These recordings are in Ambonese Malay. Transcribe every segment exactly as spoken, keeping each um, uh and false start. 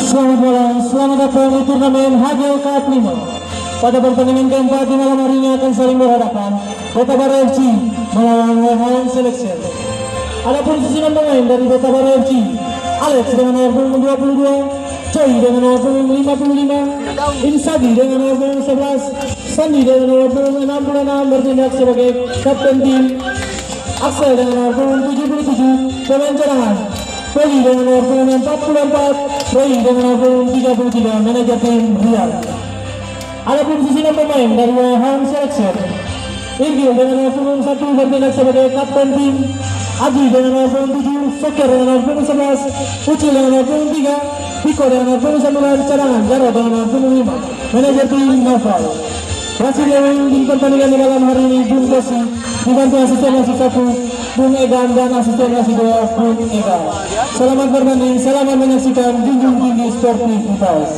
Selamat malam, selamat datang di turnamen H G L Cup lima. Pada pertandingan keempat di malam hari ini akan saling berhadapan Kota Baru F C melawan Wellheim Selection. Adapun susunan pemain dari Kota Baru F C, Alex dengan nomor punggung dua puluh dua, Choi dengan nomor punggung lima puluh lima, Insagi dengan nomor punggung sebelas, Sandi dengan nomor punggung enam puluh enam bertindak sebagai kapten tim, Axel dengan nomor punggung tujuh puluh tujuh, pemain cadangan, Poli dengan nomor punggung empat puluh empat, Roy dengan nomor punggung tiga puluh tiga, manajer tim Rian. Adapun susunan pemain dari Wellheim Selection, Irgil dengan nomor punggung satu bertindak sebagai kapten tim, Aji dengan nomor punggung tujuh, Soker dengan nomor punggung sebelas, Ucil dengan nomor punggung tiga, Piko dengan nomor punggung sembilan, cadangan, Jarod dengan nomor punggung lima, manajer tim Noval. Wasit yang memimpin pertandingan di malam hari ini, Bung Kosi, dibantu asisten wasit satu, Bung Egan, dan asisten wasit dua, Bung Egan. Selamat bertanding, selamat menyaksikan, junjung tinggi sportivitas.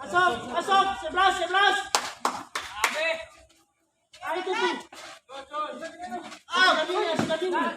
Masuk, masuk, sebelas, sebelas. Ayo, tutup. Ah, sudah dingin, sudah dingin.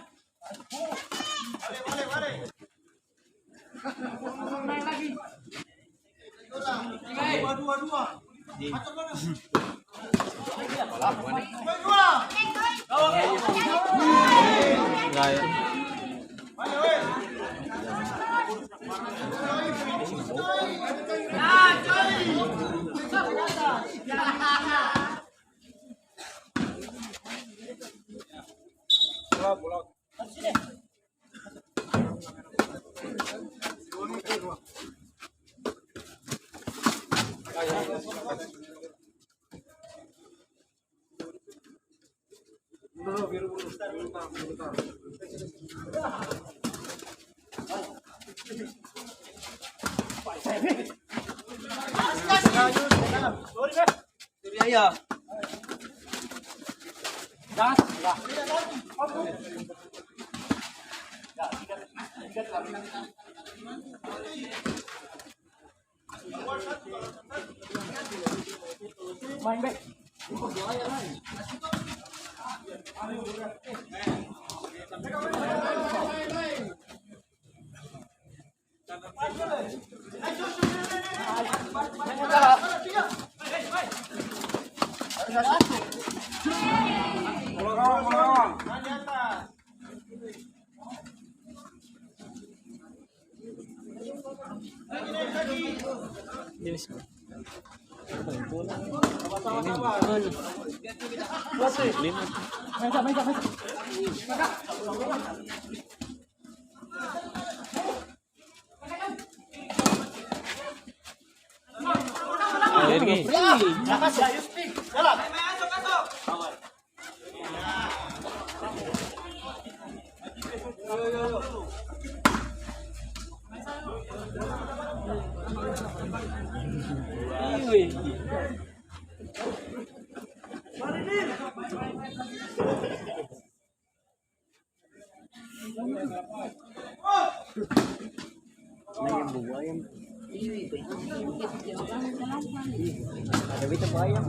Ada beta pe ayam,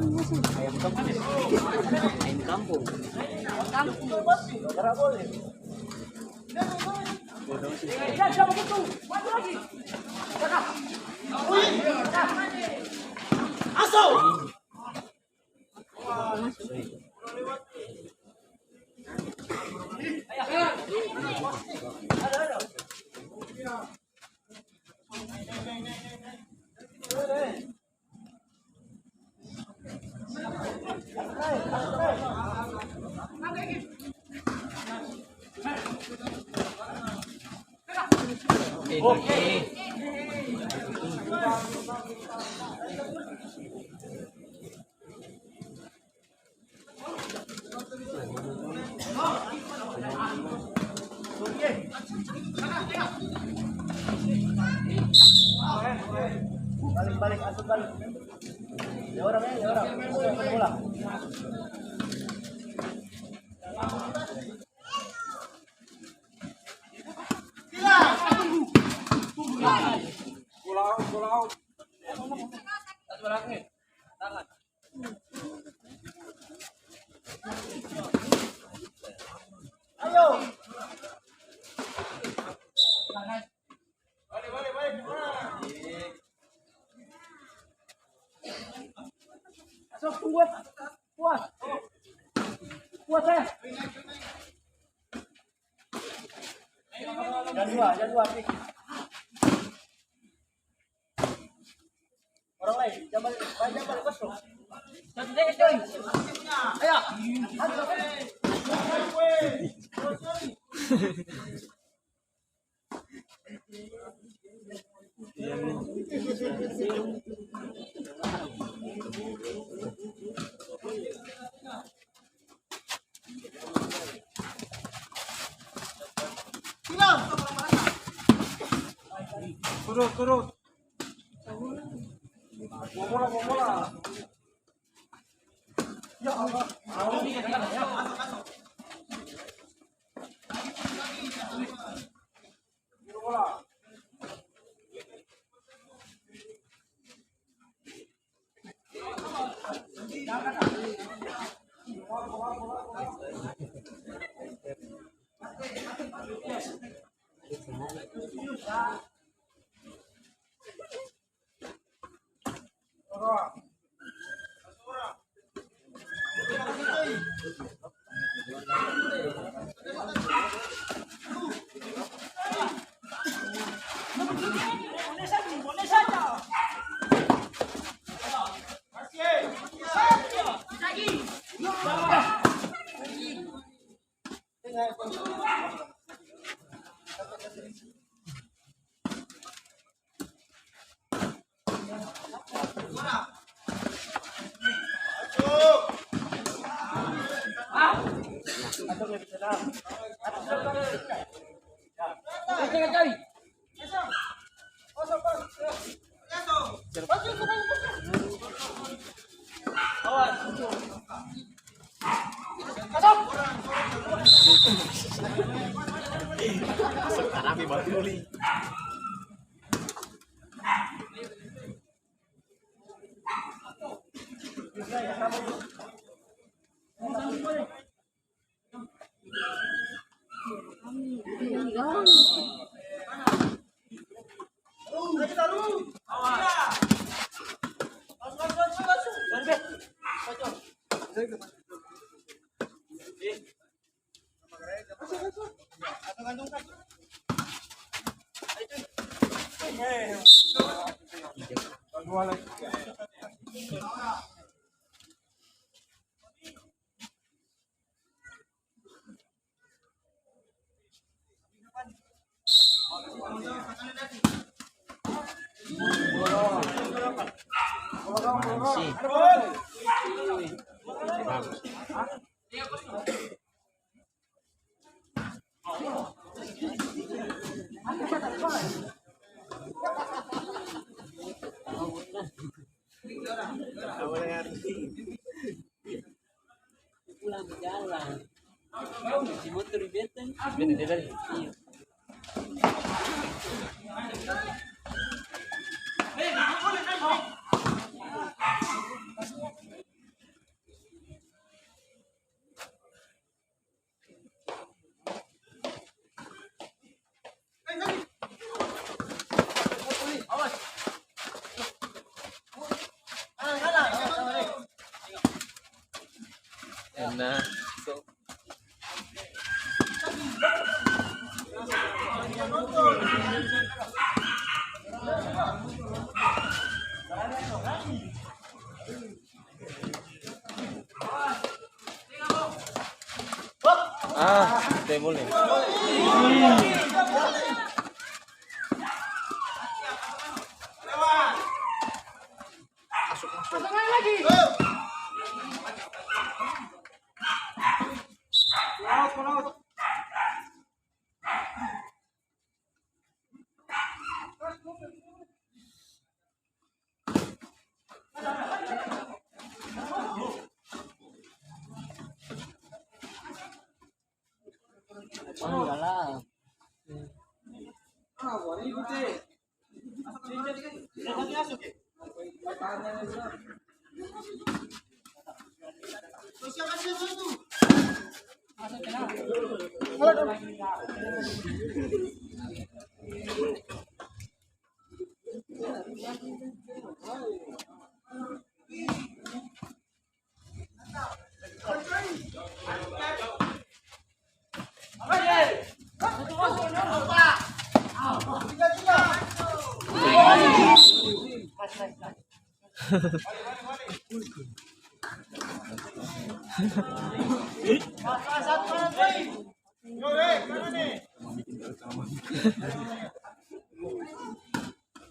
ayam kampung. Ayam kampung. Balik, balik, asuh balik. Ya orang, eh, ya orang. Bola. Bola out, bola out. Sok, tunggu, eh. Kuat. Kuat, eh. Jang dua, jang dua, Pik. Orang lain, jang bale, jang bale kosong. Ayo. Turun, turun. Bawa bola, bawa bola. Ya Allah. Pulang jalan. Si motor di beta ni. Beta dia tadi. Iya. Enak. Ah, tidak boleh.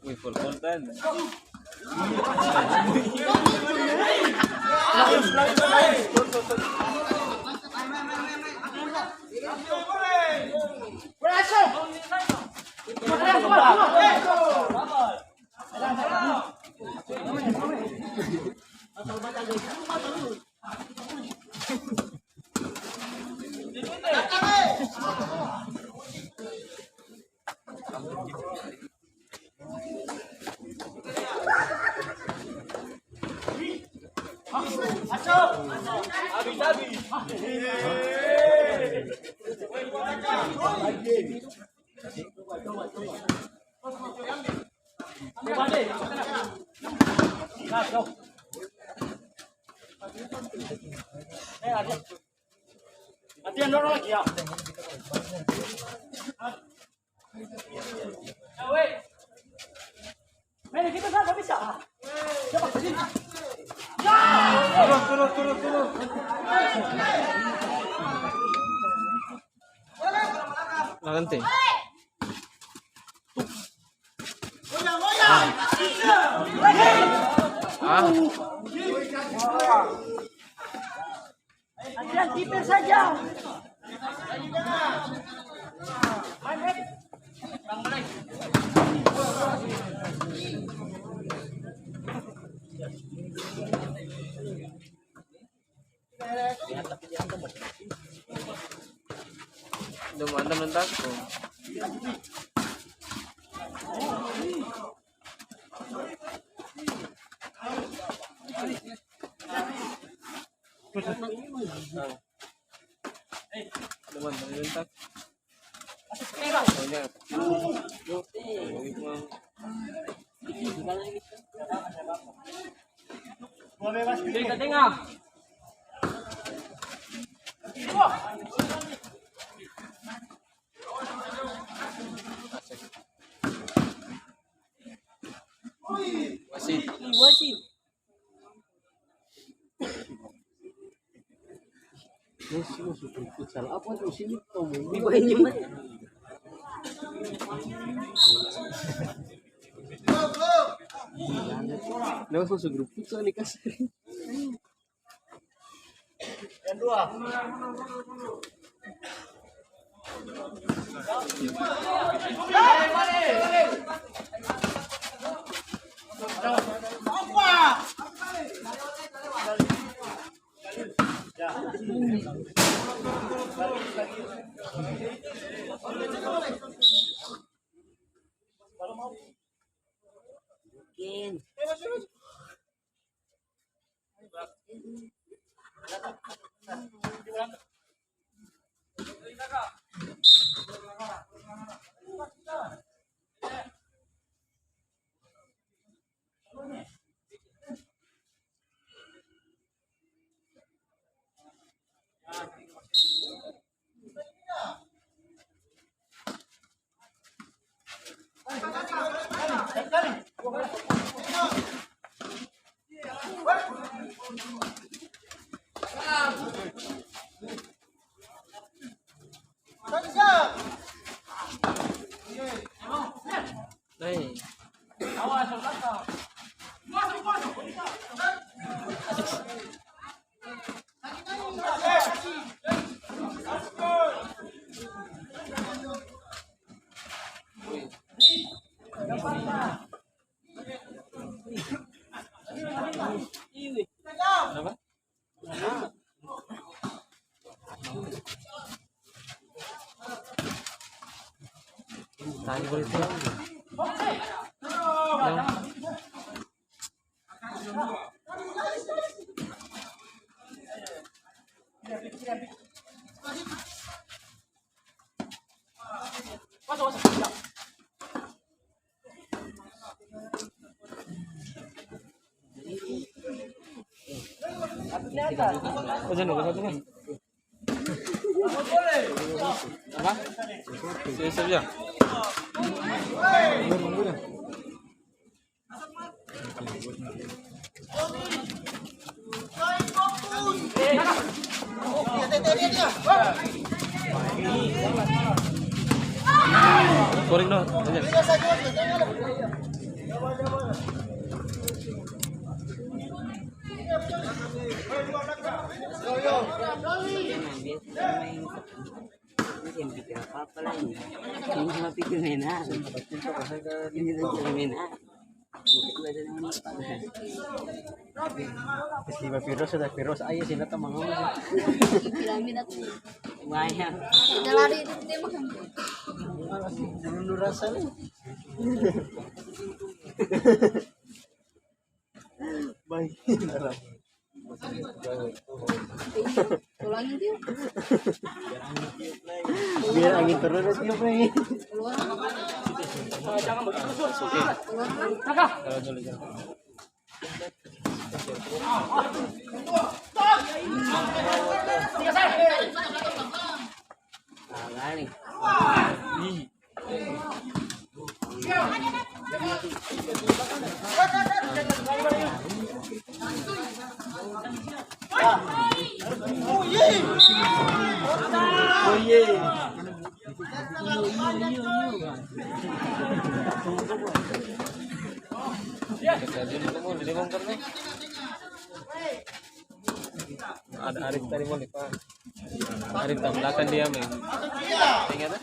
Wih, full konten. Latihan dorong lagi ya. Mene, kita sama bisa. Coba, sini. Ya! Turun, turun, turun, turun. Nanti. Ah. Latihan kiper saja. Udah mantap, mantap. Tengah, tengah. Wasit. Wasit. Ini sih masuk futsal. Apa tuh sini kamu? Di bawahnya, Mas. Nah, masuk grup futsal nih, kasar. Yang dua. Mungkin. Kenapa? Tadi boleh tuh. Ya. Apa? Siap, siap, ya. Scoring dong, aja. Ini seng pikir apa-apa lai. Ini cuma pikir main hati. Ini cuma pikir main hati. Terus lima virus, ada virus aja sih, datang mangapa sih? Piramida tuh. Banyak. Kita lari itu dia makan. Mundur rasa nih. Baik. Tulangnya dia. Biar angin terus, dia, Bray. Keluar. Keluar. Nah, nih. Ada Arif tadi mau lipat. Arif tak belakang dia, men. Ingat, eh?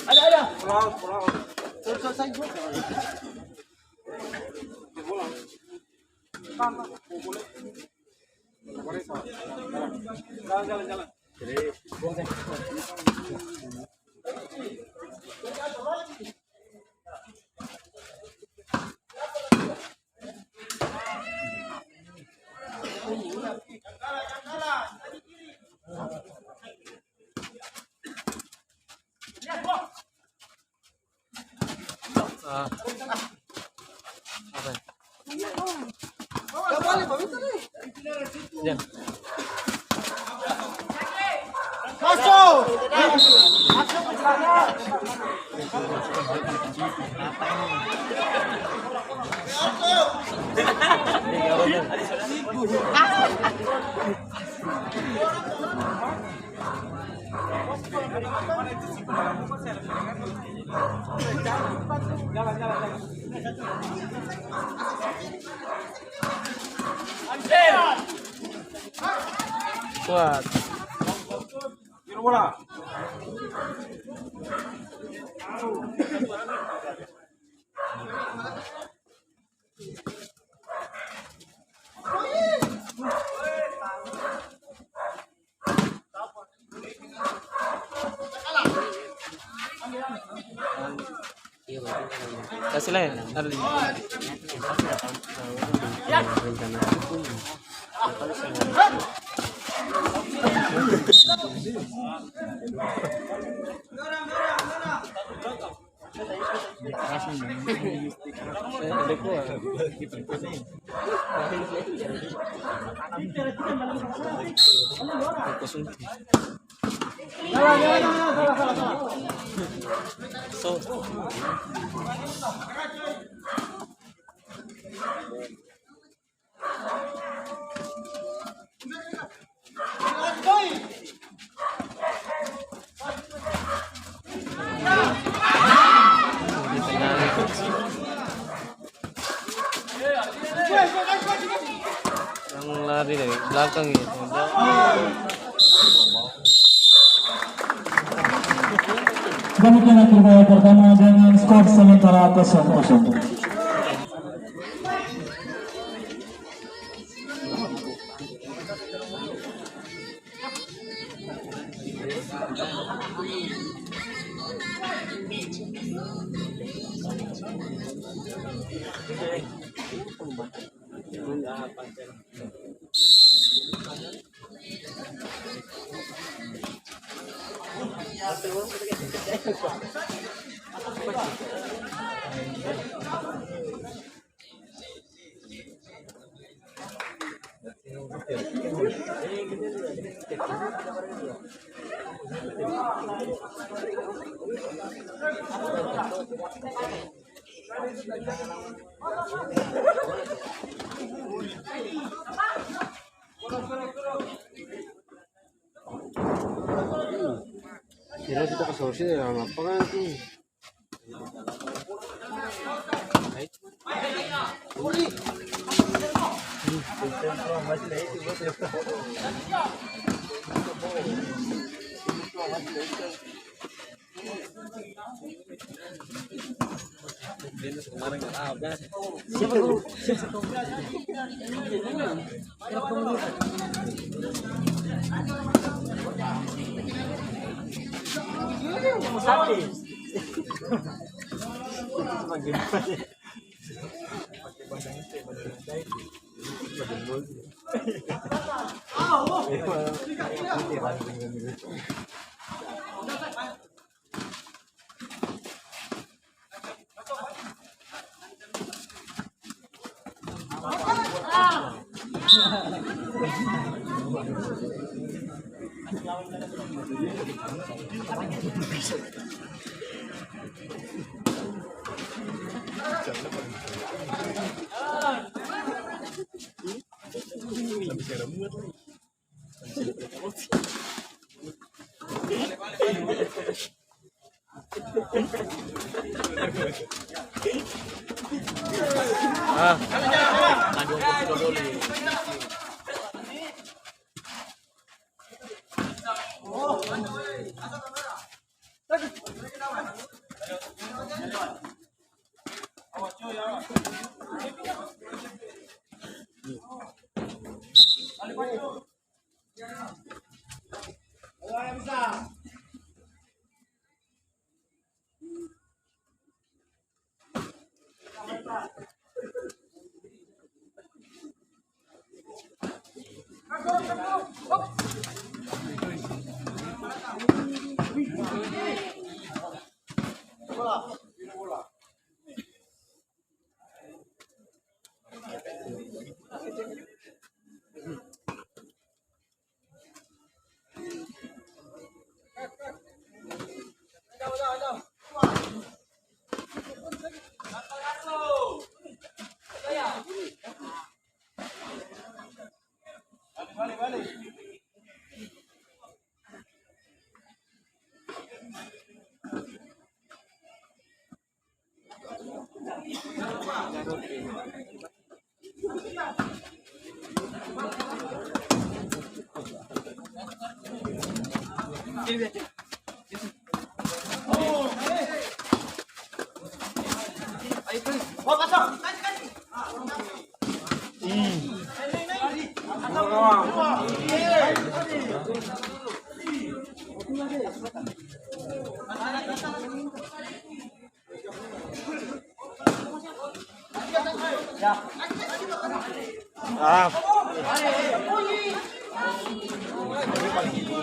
Ada, ada. Pulang, pulang. Selesai, selesai. Pulang. Ah. Apa ya? Ya. Kuat. Kasi lai, ada lagi. Yang lari dari belakang gitu. Demikian akhir babak pertama dengan skor sementara kosong kosong. Kira kita ke solusi dalam lapangan tuh. Ah.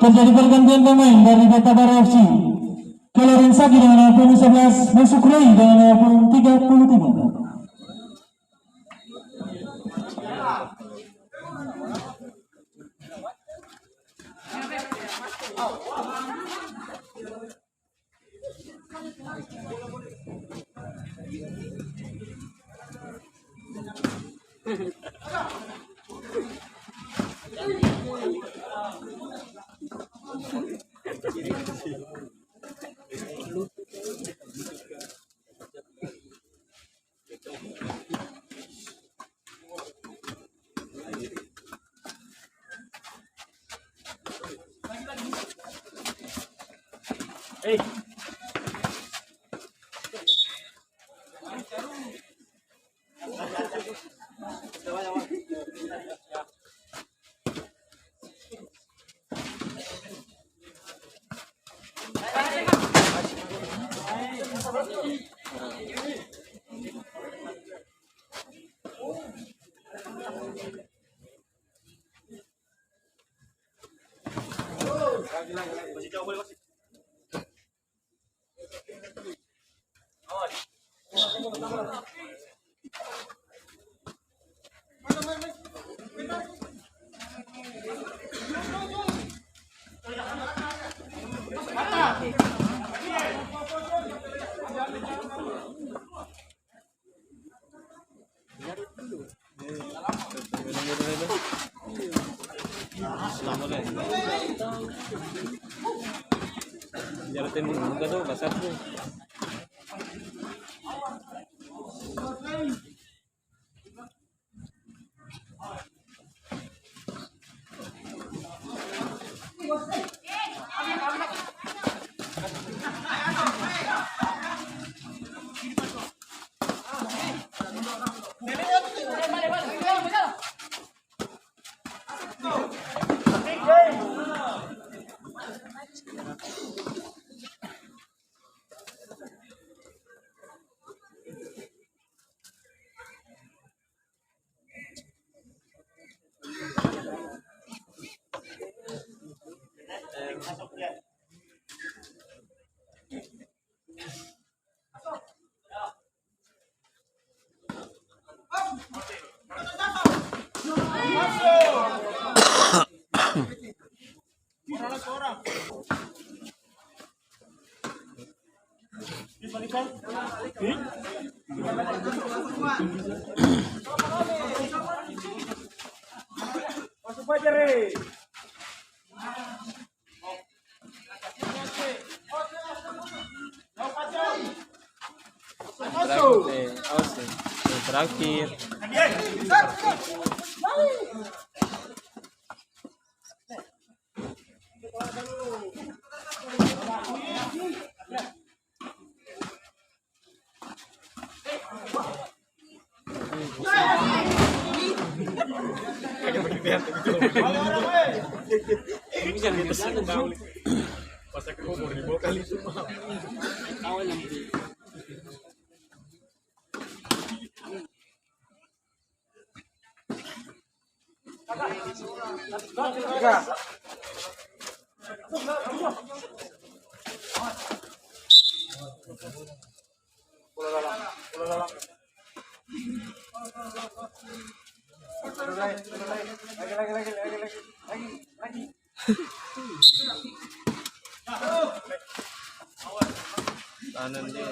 Terjadi pergantian pemain dari Beta Baru F C. Keluar Saki dengan nomor punggung sebelas, masuk Ray dengan nomor punggung tiga puluh tiga. Terakhir, eh, awas, eh. Yang terakhir. Kanan dia.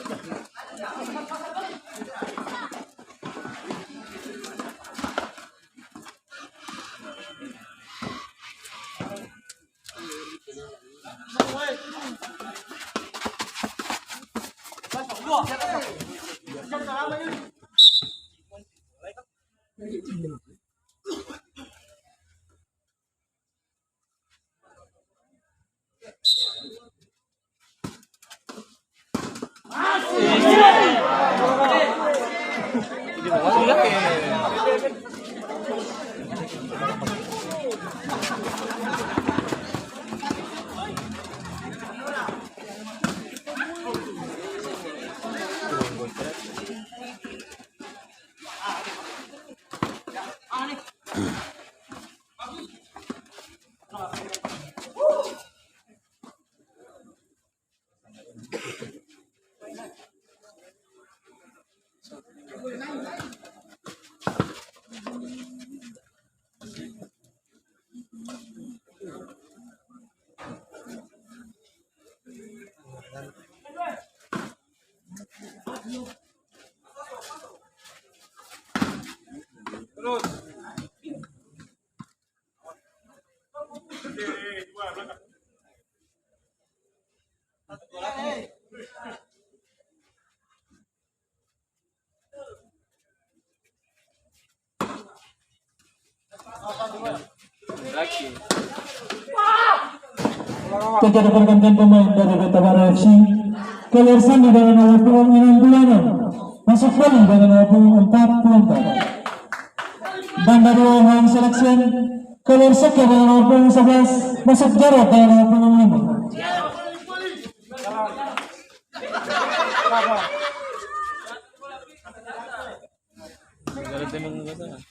Terjadi pergantian pemain dari Kota Baru F C. Keluar Sandi dengan nomor punggung enam puluh enam. Masuk Feli dengan nomor punggung empat puluh empat. Banda dua Hong Selection. Keluar Seke dengan nomor punggung sebelas. Masuk Jarot dengan nomor punggung lima. Negara tenang, negara tenang.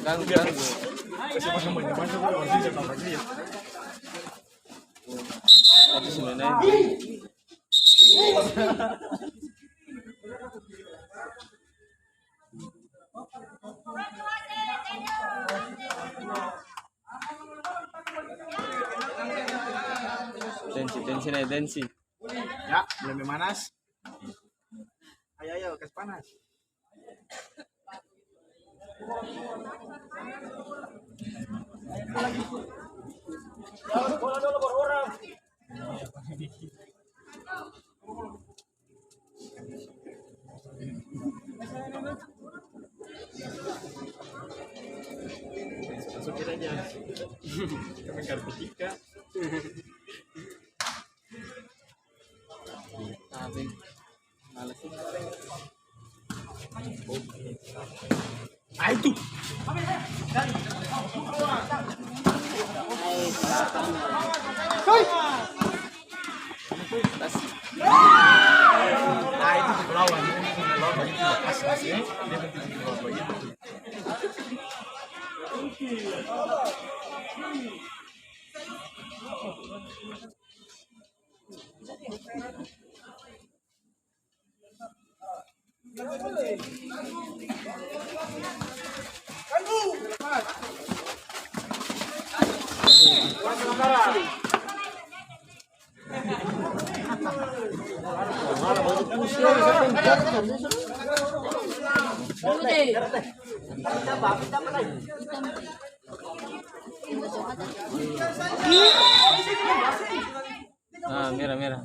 Ganggu, ganggu. Tensi, tensi nae, tensi. Ya, mulai memanas. Ayo, ayo, kas panas. Masukin aja. Kami kartu Cika. Tapi males sih. Ah, itu. Nah, itu tipe lawan. Tipe lawan bagitu. Pas, pas, ya. Dia kan tipe lawan bagitu. Ah, merah, merah.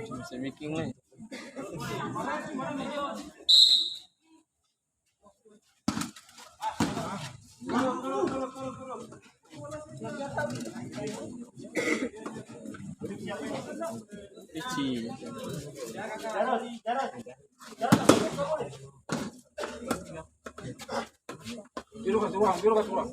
Masih making, weh. Ici. Biru kasih uang, biru kasih uang.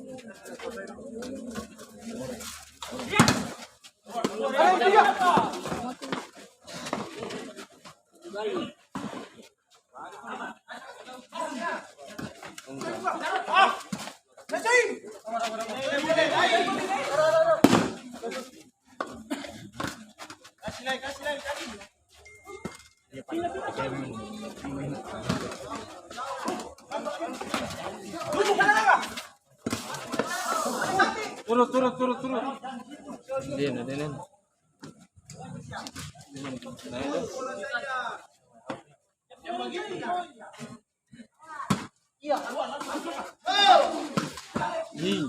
Turun, turun, turun, turun. Dia, nah, dia, nah. Nah, itu. Ih.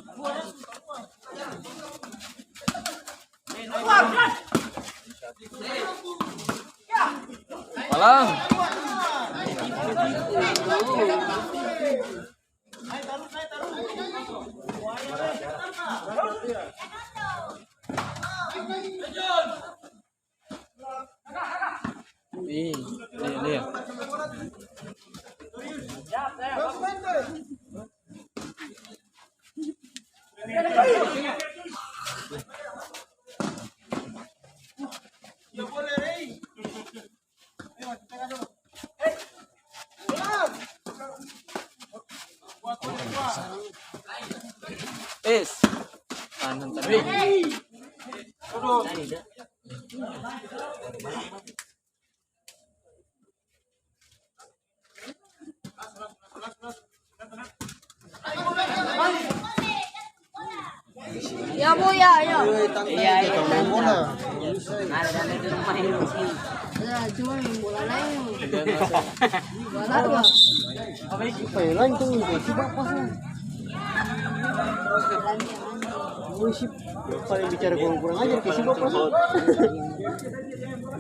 Palang. Ih, nih, nih. Es. Tahan, tahan. Ya, Bu, ya, ya. Iya, iya. Ya, cuma main bola lain. Bola tuh. Apa itu? Apa yang lain tuh? Kasih bapak sih. Gue sih paling bicara kurang-kurang aja, kasih bapak sih.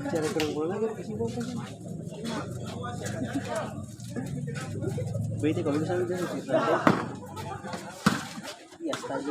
Bicara kurang-kurang aja, kasih bapak sih. Bete kalau misalnya dia cerita. Iya, tadi.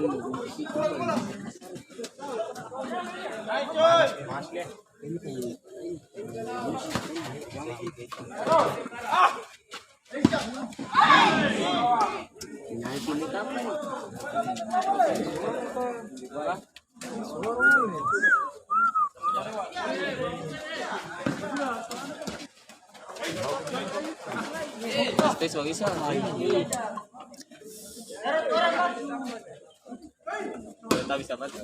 Space bagus, ah. Tapi siapa tuh?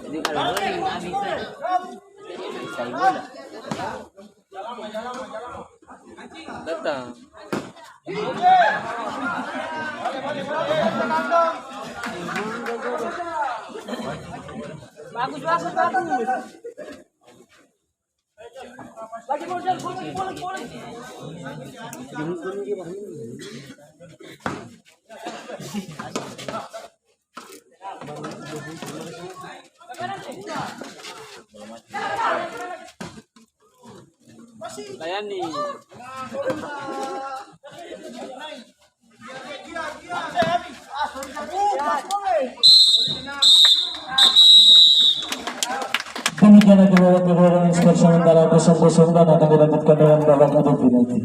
Ini kalau boleh, nggak bisa. Bisa bola. Datang. Bagus, bagus, bagus. Layani. Demikian akibat kedua skor sementara kosong kosong dan akan dilanjutkan dengan babak adu penalti.